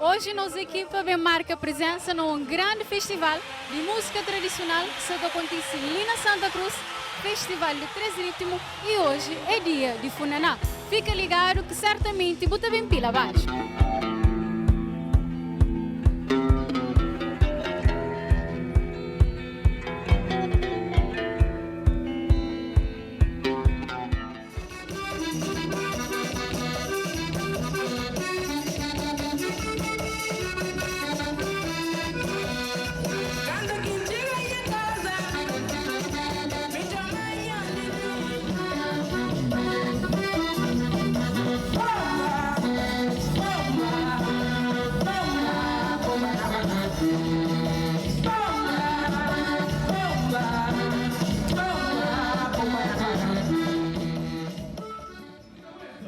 Oji nos ekipa ben marka prizensa na un grandi festival di múzika tradisional ki sa ta kontise li na Santa Cruz, Festival di 3 Ritmu, i oji é dia di funaná. Fika ligadu ki sertamenti bu ta ben pila baxu.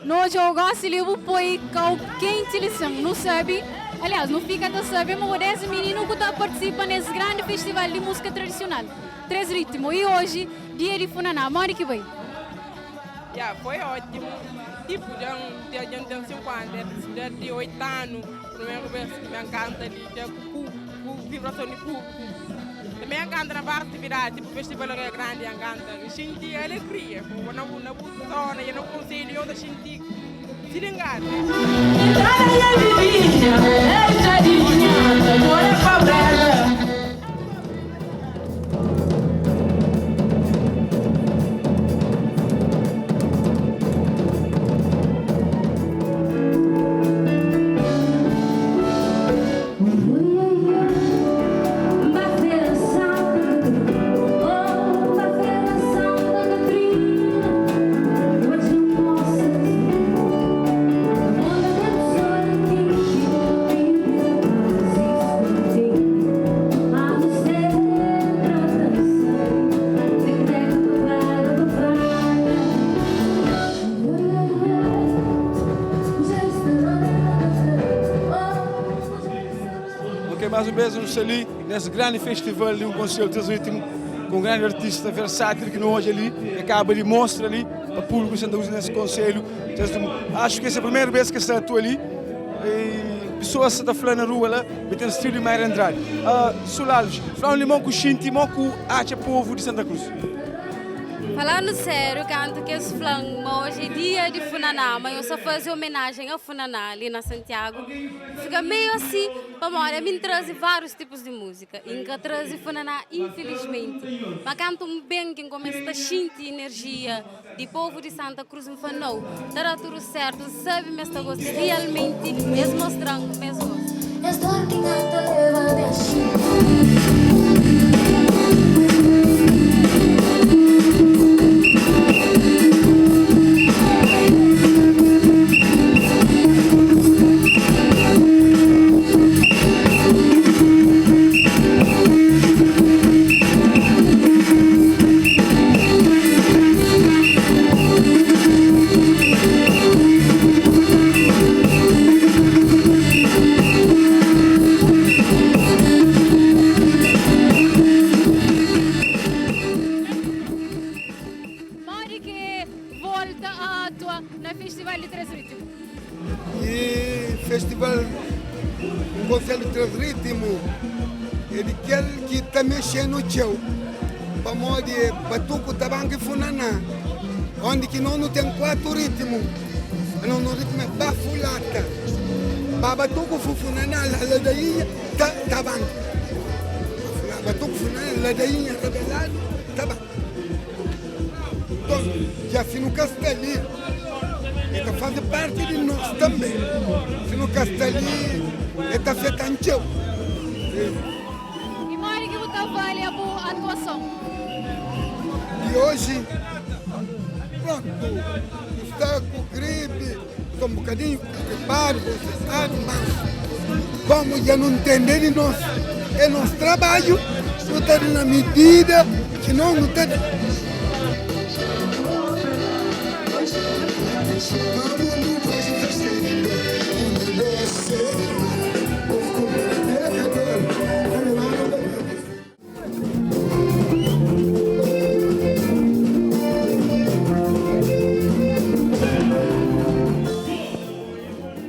No odja gósi li bu poi kau kenti li sin nu sabi, aliás nu fika ta sabi ma bo des mininu ku ta partisipa nes grandi festival di musika tradisional 3 Ritmo i oji dia di funaná modi ki bai? Ya, foi ótimo. Tipo, dja N dja N ten 50, dja di 8 anu, primeru bes ki mi kanta li, dja ku ku vibrason di públiku. Também N kanta na várias atividadi, tipo Festival Rio Grande N kanta. N xinti alegria, bo na bu na bu zona, na bu konselhu, yo ta xinti filingadu. Ok, mais um vez nos ali nesse grande festival de um concerto ritmo com um grande artista versátil que nós hoje ali que acaba de mostrar ali para o público de Santa Cruz nesse conselho. Acho que essa é a primeira vez que está ali e pessoas está falando na rua lá, e tem estilo de Mário Andrade. Sul Alves, fala um limão com xinte, limão com acha povo de Santa Cruz. Falando sério, canto que esse flan, mas hoje é dia de Funaná, mas eu só fazer homenagem a Funaná ali na Santiago. Fica meio assim, para mim traz vários tipos de música. E nunca traz Funaná, infelizmente. Mas canto bem quem começa a sentir energia de povo de Santa Cruz, me fala, não, tá tudo certo, sabe, mas está gosto realmente, eles mostrando mesmo. Modi ki volta a atua na Festival di 3 Ritmo? E festival um conselho de 3 Ritmo é de kel ki ta mexe no txeu pamodi batuku, tabanka e funaná, onde ki nós não tem 4 ritmo, no ritmo é bafulata, ba batuku, funaná, ladainha, tabanka, batuku, funaná, ladainha, rebelado, tabanka. Então, já se não está ali, então faz parte de nós também. Se não está ali, está afetando txeu. E modi ki bu ta avalia bu atuason? E hoje, pronto, está com gripe, estou um bocadinho gripado, constipado, mas como já não entender de nós, é nosso trabalho, não está na medida que não não está.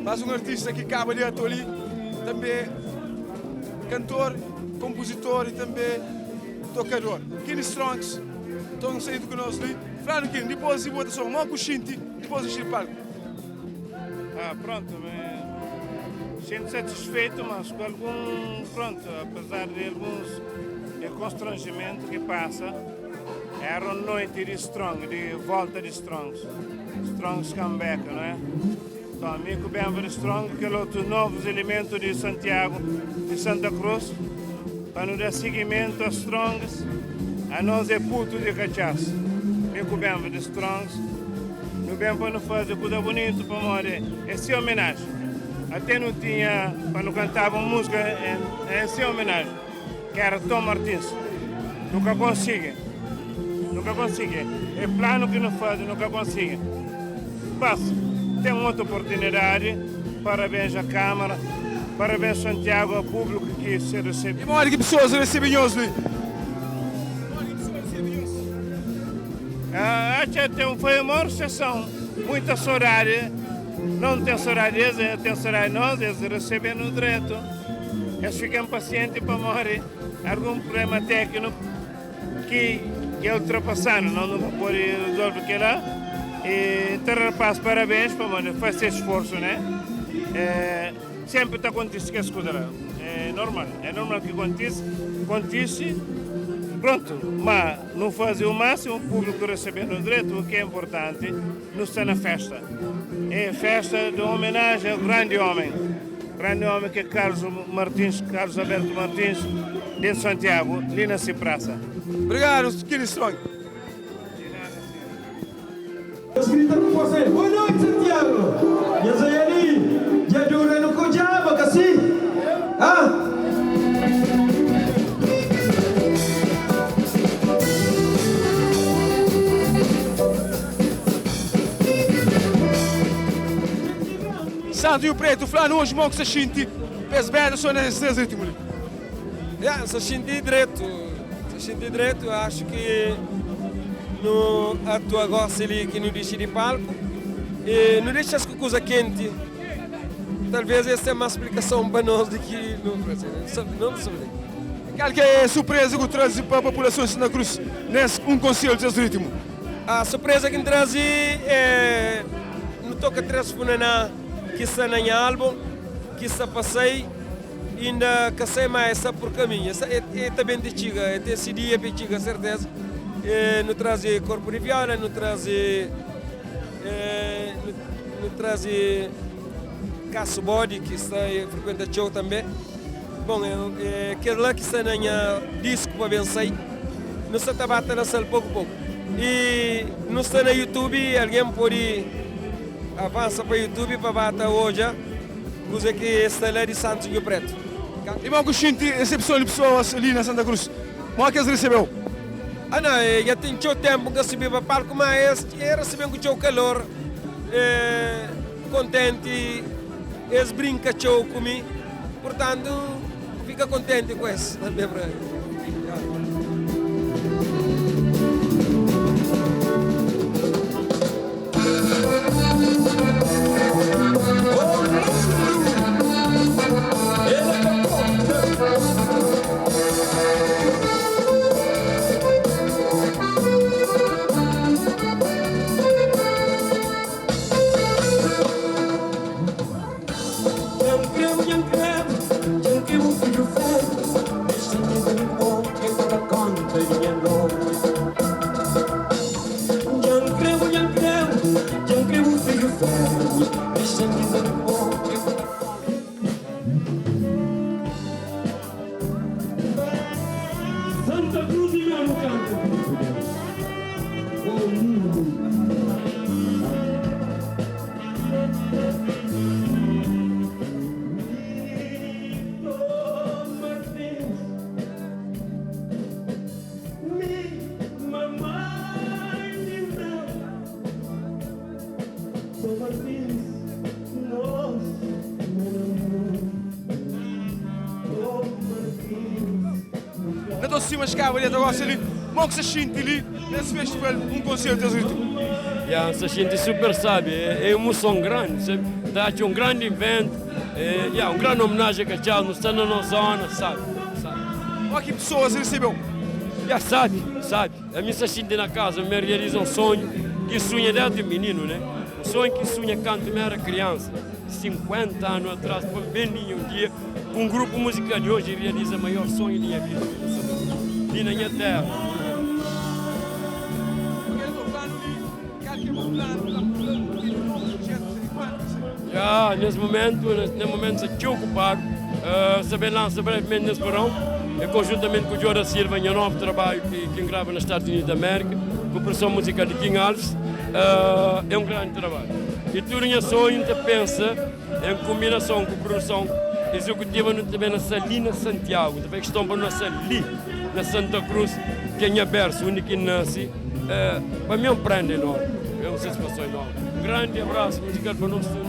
Mais um artista que acaba de atua ali. tanbe kantor, konpuzitor i tanbe tokador. Kenny Strongs ton saidu ku nos li. Flanu Kenny, dipos di bota son, mo ku xinti dipos di xi di palku? Ah, pronto, me sinto satisfeito, mas com algum, pronto, apesar de alguns de constrangimento que passa, era uma noite de Strong, de volta de Strongs, Strongs comeback, não é? Então, amigo bem Strong, que é outro novos elementos de Santiago, de Santa Cruz, para nos dar seguimento a Strongs, a nós é puto de cachaça. Amigo bem de Strongs, no bem para não fazer coisa bonita, para morrer, é sua homenagem. Até não tinha, para não cantar uma música, é sua homenagem, que era Tom Martins. Nunca consegui. Nunca consegui. É plano que não faz, nunca consegui. Mas tem outra oportunidade. Parabéns à Câmara, parabéns Santiago, ao público que se recebe. E modi ki pessoas recebe nhos li? Ah, acho que tem, foi uma recepção, muita saudade. Não tem saudade deles, tem saudade de nós, eles recebem no direito. Eles ficam pacientes para morrer. Algum problema técnico que é ultrapassando, não nunca pode resolver aquilo lá. E, então, rapaz, parabéns para morrer, faz esse esforço, né? É, sempre está acontecendo que as coisas lá. É normal que aconteça, acontece, pronto, mas não fazer o máximo, o público recebendo o direito, o que é importante, não está na festa. É festa de homenagem ao grande homem, grande homem que é Carlos Martins, Carlos Alberto Martins, de Santiago, ali na Cipraça. Obrigado, Kenny Strong. Escrita com você. Boa noite, Santiago. Eu sou ali. Já dura no Cojaba, assim? Ah? Santo e o Preto, Flano, hoje, mo que se sente, pes bem, só nesse ritmo ali. Yeah, se senti direito, se senti direito, acho que no atua gosta ali que não deixa de palco e não deixa as coisa quente. Talvez essa é uma explicação para nós de que não, não sei. Qual que é a surpresa que traz para a população de Santa Cruz nesse um concerto desse ritmo? A surpresa que traz é no toca três funaná que está na álbum, que está passei ainda que sei mais essa por caminho. Essa é também de chiga, é esse dia de chiga, certeza. É, no traz corpo de viola, no traz é, no traz caço body que está frequenta show também. Bom, aquele lá que está na minha disco para vencer, não está batendo na sala pouco a pouco. E não está na YouTube, alguém pode avançar para o YouTube para bater hoje, coisa que está lá de Santos Rio Preto. E bom, que sente recepção de pessoas ali na Santa Cruz, como é que eles recebeu? Ah não, já tem muito tempo que subi para o palco, mas recebeu com muito calor, contente, eles brincam comigo, portanto, fica contente com isso também. Santa Cruz e meu no canto, Deus. O mundo. Na tua cima escava ali, agora ali, como que se sente ali nesse festival, um concerto desse ritmo? Yeah, se sente super sabe, é emoção grande, sabe? Dá um grande evento, É, yeah, un grandi omenajen a Katxas, nu sta na nos zona, sabi, sabi. Ó ki pesoas resebeu. Yeah, sabi, sabi. Ami sta xinti na kaza, mi realiza un sonhu ki sunha desdi mininu, né? Un sonhu ki sunha kantu mi era kriansa, 50 anu atras, pa N ben li un dia ku un grupu muzikal i oji realiza maior sonhu di nha vida, li na nha tera. Ya, nes momentu, nes momentu sta txeu okupadu, sta ben lansa brevimenti nes verão, e konjuntamenti ku Joe da Silva, nha novu trabadju ki ki N grava na Stadus Unidu di Amérika, ku produson muzikal di King Alves, é un grandi trabadju. I tudu nha sonhu N ta pensa en kombinason ku produson ezekutiva nu ta ben lansa li na Santiagu, N ta fai kiston pa nu lansa li na Santa Cruz, ki é nha bersu, undi ki N nasi. Pa mi é un prenda enormi, é un satisfason enormi. Un grandi abrasu muzikal pa nos tudu.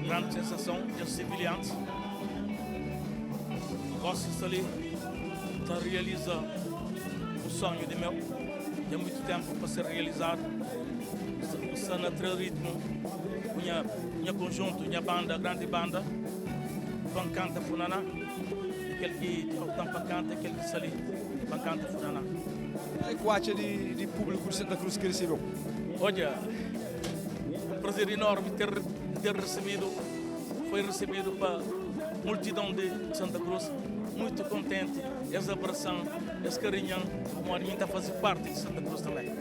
Grande sensação, já recebi antes. Gosto de ali, tá realiza o sonho de meu, tem muito tempo para ser realizado. Está na ritmo, minha, minha conjunto, minha banda, grande banda, van canta funaná, aquele que tampa canta, aquele que sali, van canta funaná. É que acha de, de público de Santa Cruz que recebeu? Olha, um prazer enorme ter, ter recebido, foi recebido para multidão de Santa Cruz, muito contente, essa abração, esse carinho, como a mim está a fazer parte de Santa Cruz também.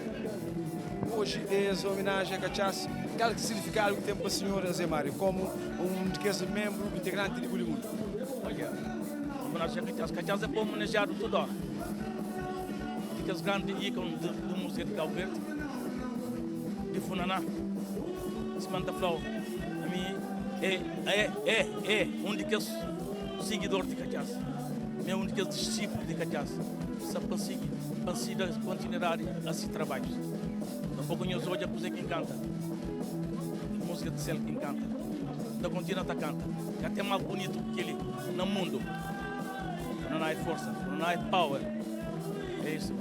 Hoje é essa homenagem a Cachaça. Qual que significado que tem para a senhora Zé Mário, como um daqueles membro integrante de Bulimundo? Olha, homenagem a Cachaça. Cachaça é para homenageado toda hora. Aqueles grandes ícones de, de música de Cabo Verde, de Funaná, Samantha Flow. A mim é, é, é, é um daqueles seguidores de Cachaça. É um daqueles discípulos de Cachaça. Só para seguir, para seguir a continuidade a esses trabalhos. Tampouco conheço hoje a coisa que encanta. Música de céu que encanta. Da continua a canta. É até mais bonito que ele no mundo. Não há força, não há power. É isso.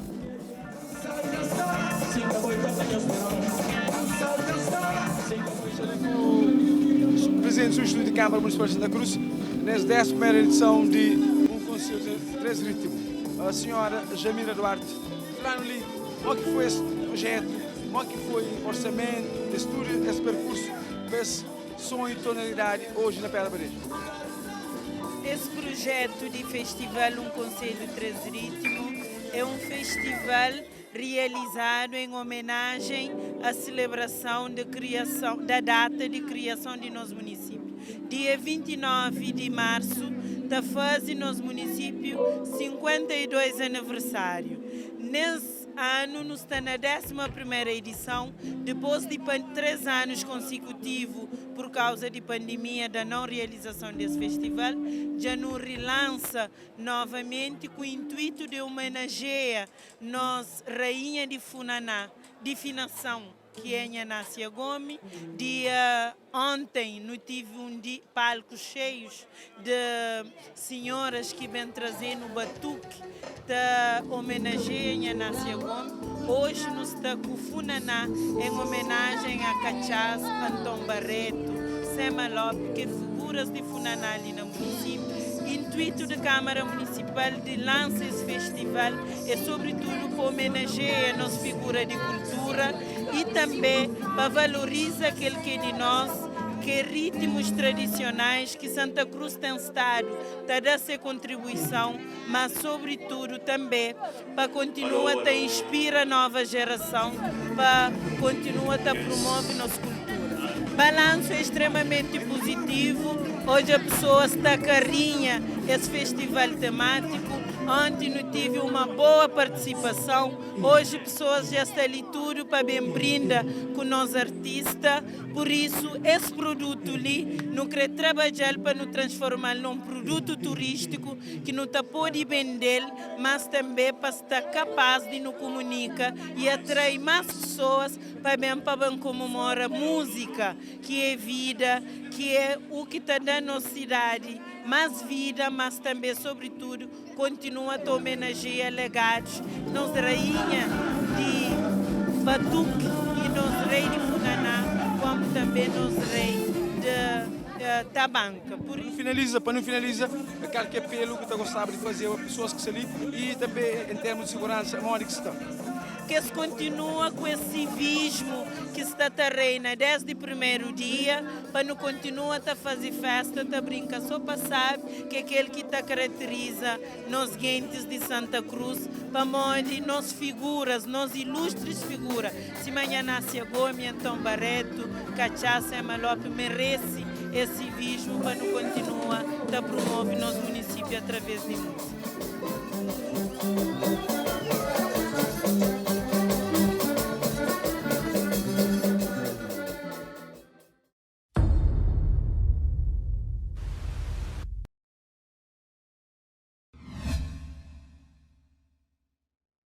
Presidente do Estúdio de Câmara Municipal de Santa Cruz, nesta 11 edição de Um Concerto de Três Ritmos. A senhora Jamila Duarte, falando ali, como é que foi esse projeto, como é que foi o orçamento, esse estúdio, esse percurso para esse sonhu torna realidadi oji na Pedra Badeju. Es prujetu di Festival Un Konselhu Três Ritmu é un festival realizadu em homenagem a selebrason di kriason da data di kriason di nos munisípiu. Dia 29 di marsu ta faze nos munisípiu 52 aniversáriu. Nes anu nu sta na désimu primeira edison, dipôs di 3 anus konsekutivu pur kauza di pandemia da não realizason des festival, dja nu rilansa novamenti ku intuitu di homenajea nos rainha di funaná, di finason, ki é Nha Násia Gomi. Dia ontem nu tive um di palcos cheios de senhoras que vêm trazer no batuque ta homenageia Nha Násia Gomi. Hoje nós está com Funaná em homenagem a Cachás, Antão Barreto, Sema Lopes, que é figuras de Funaná ali no município. Intuito da Câmara Municipal de lançar esse festival é sobretudo para homenagear a nossa figura de cultura e também para valorizar aquele que é de nós, que é ritmos tradicionais que Santa Cruz tem estado, está a dar sua contribuição, mas sobretudo também para continuar a inspirar a nova geração, para continuar a promover nossa cultura. Balanço é extremamente positivo. Hoje a pessoa está carinha esse festival temático. Ontem não tive uma boa participação. Hoje pessoas já estão ali tudo para bem brinda com nós artista. Por isso, esse produto ali, não quer trabalhar para nos transformar num produto turístico que não tá pode vender, mas também para estar capaz de nos comunicar e atrair mais pessoas para bem para bem comemorar música, que é vida, que é o que está dando nossa cidade mais vida, mas também, sobretudo, continua a homenagear legados. Nossa rainha de batuque e nosso rei de Funaná, como também nosso rei de Tabanca. Por isso, finaliza, para não finaliza, aquele que apelo que está gostava de fazer a pessoas que estão ali e também em termos de segurança, a modo que está. Que se continua com esse civismo que está a reina desde o primeiro dia, para não continuar a fazer festa, a brincar, só para saber que aquele que tá caracteriza nós gentes de Santa Cruz, para onde nós figuras, nós ilustres figuras, Simanha Nácia Gomes, Antão Barreto, Cachaça, Ema Lopes, merece esse civismo para não continuar a promover nosso município através de música.